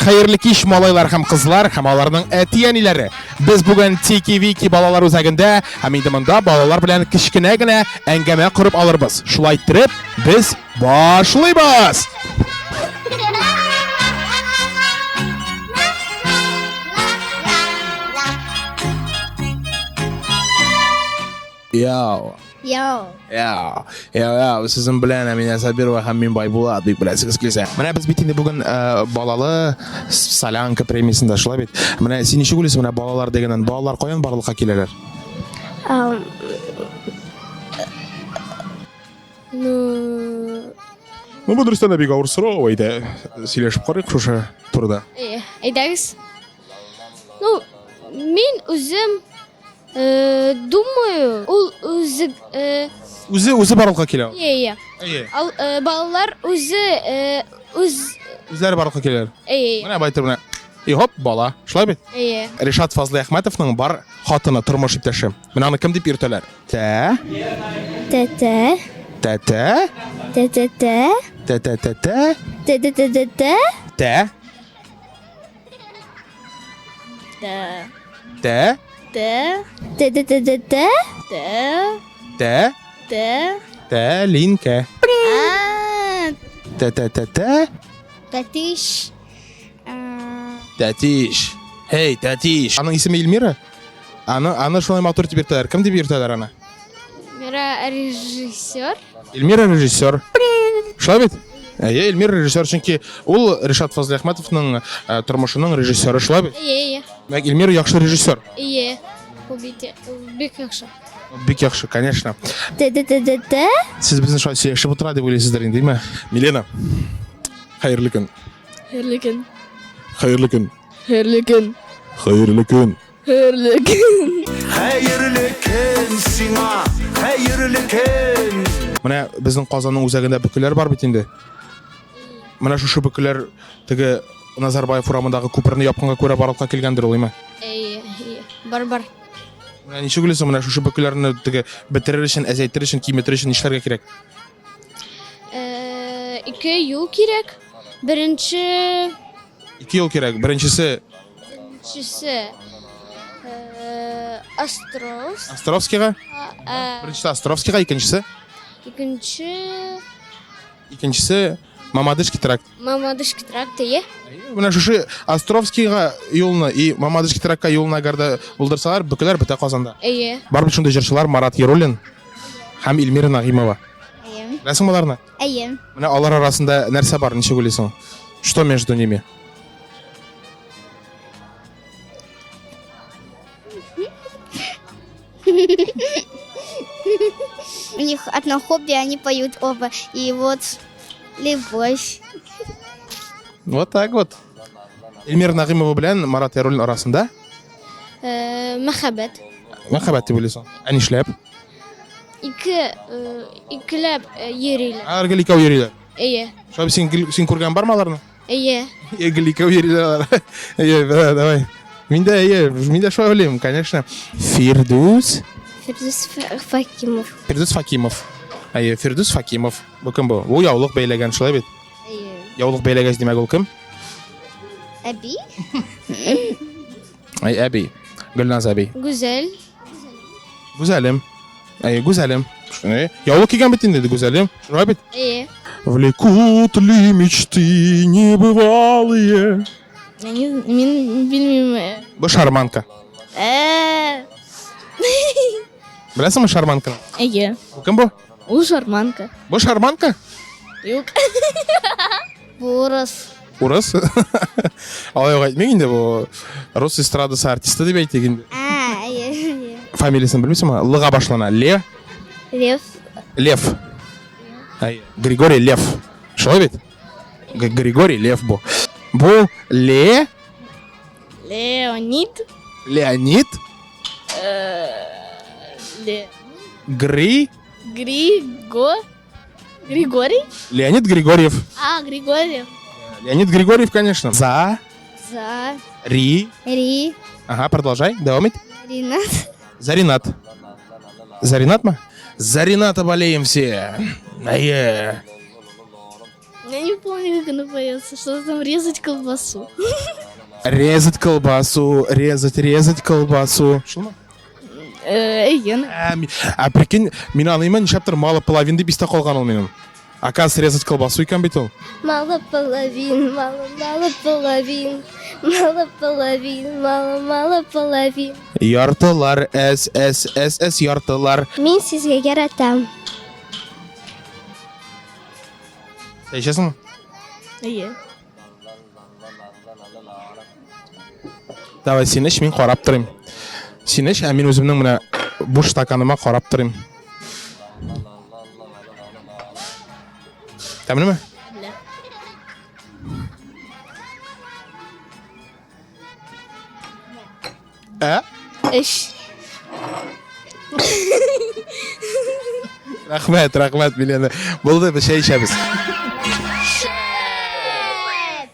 Хәерле кич, малайлар һәм кызлар һәм аларның әти-әниләре. Без бүген Тики-Вики балалар үзәгендә һәм инде монда балалар белән кечкенә генә әңгәмә корып алырбыз. Шулай иттереп, без башлыйбыз! Яу. Яу. Яу. Яу, яу. Сезнең белән Әминә Сабирова һәм мин Байбулат, бик беләсегез килсә. Менә без бит инде бүген э, балалы солянка премиясендә шулай бит. Менә син ничек уйлыйсың, менә балалар дигәннән, балалар каян барлыкка киләләр? Ну, Ну, бу дөрестән дә бик авыр сорау, әйдә сөйләшеп карыйк шушы турыда. Э, әйдәгез. Ну, мин үзем Э, думаю, ул үзе э, Үзе үзе барлыкка килә. Иә, иә. Әйе. Ал, э, балалар үзе э, үз Үзләре барлыкка киләләр. әйе, Менә байтыр менә. И хоп, бала. Шулай бит? әйе. Ришат Фазлыәхмәтовның бар хатыны, тормыш иптәше. Менә аны кем дип йөртәләр? Тә, Тәтә. тәтә, Тәтәтә. тәтәтәтә, Тәтәтәтә. тә, Тә. Тә. Тә. Тә тә тә тә тә. Тә. Тә. Тә. Тәлинкә. А. Тә тә тә тә. Тәтиш. Тәтиш. Һей, тәтиш. Аның исеме Эльмира? Аны, аны шулай матур дип йөртәләр. Кем дип йөртәләр аны? Эльмира режиссер. Эльмира режиссер. Шулай бит? Әйе, Эльмира режиссер, чөнки ул Ришат Фазлыәхмәтовның э, тормышының режиссеры, шулай бит? Әйе, әйе. Димәк, Эльмира яхшы режиссер. Әйе. Бу бит бик яхшы. Бик яхшы, конечно. Тә-тә-тә-тә-тә. Сез безне шулай сөйләшеп утыра дип уйлыйсыздыр инде, димме? Милена, хәерле көн. Хәерле көн. Хәерле көн. Хәерле көн. Хәерле көн. Хәерле көн. Хәерле көн сиңа, хәерле көн. Менә безнең Казанның үзәгендә бөкеләр бар бит инде. Менә шушы бөкеләр теге Назарбаев урамындагы күперне япканга күрә барлыкка килгәндер ул, име? Әйе, әйе. Бар, бар. Менә ничек уйлыйсың, менә шушы бөкеләрне теге бетерер өчен, әзәйтер өчен, киметер өчен нишләргә кирәк? Э, ике юл кирәк. Беренче Ике юл кирәк. Беренчесе Беренчесе э, Островский. Островскийга. Э, Беренчесе Островскийга, икенчесе? Икенче Икенчесе Мамадышский тракт. Мамадышский тракт, әйе. Менә шушы Островскийга юлны и Мамадышский трактка юлны әгәр дә булдырсалар, бөкеләр бетә Казанда. Әйе. Бар бит шундый җырчылар Марат Яруллин һәм Эльмира Нагимова. Әйе. Беләсеңме аларны? Әйе. Менә алар арасында нәрсә бар, ничек уйлыйсың? Что между ними? У них одно хобби, они поют оба. И вот любовь. Вот так вот. Эльмира Нагимова белән Марат Яруллин арасында Э, мәхәббәт. мәхәббәт дип уйлыйсың. Ә нишләп? Ике, э, икеләп э, йөриләр. Алар гел икәү йөриләр. Әйе. Шулай син гел син күргән бармы аларны? Әйе. Әйе, гел икәү йөриләр алар. Әйе, да, давай. Мин дә әйе, мин дә шулай уйлыйм, конечно. Фирдүс, Фирдүс Факимов. Фирдүс Факимов. Әйе, Фирдүс Факимов. Бу кем бу? Бу яулык бәйләгән, шулай бит? Әйе. Яулык бәйләгәч, димәк, ул кем? Әби? Әй, әби. Гөлназ әби. Гүзәл. Гүзәлем. Әйе, Гүзәлем. Шуны. Яулык кигән бит инде, Гүзәлем. Шулай бит? Әйе. Влекут ли мечты небывалые? Я не, мин белмим. Бу шарманка. Э. Беләсеңме шарманканы? Әйе. Бу кем бу? Ул шарманка. Бу шарманка? Юк. Бу урыс. Урыс? Алай ук әйтмик инде бу рус эстрадасы артисты дип әйтик инде. А, әйе. әйе. Фамилиясен белмисеңме? Лыга башлана. Ле? Лев. Лев. Әйе. Григорий Лев. Шулай бит? Г- Григорий Лев бу. Бу Ле? Леонид. Леонид Э, Ле. Гри? Григо. Григорий? Леонид Григорьев. А, Григорьев. Леонид Григорьев, конечно. За. За. Ри. Ри. Ага, продолжай. Дәвам ит. Ринат. За Ринат. За Ринат мы? За Рината болеем все. Әйе. Я не помню, как она поется. Что-то там резать колбасу. Резать колбасу, резать, резать колбасу. Шулмы? Әйе. Ә, ә прикинь, мин аны нишләптер мало половин дип истә калган ул минем. Оказывается, резать колбасу икән бит ул. Мало половин, мало, мало половин, мало половин, мало, мало половин. Яртылар, әз, әз, әз, әз, яртылар. Мин сезгә яратам. Чәй эчәсеңме? Әйе. Давай, син эч, мин карап торыйм. Син эч, ә мин үземнең менә буш стаканыма карап торыйм. Тәмлеме? Тәмле. Ә? Эш. Рәхмәт, рәхмәт, Милена. Булды, без чәй эчәбез.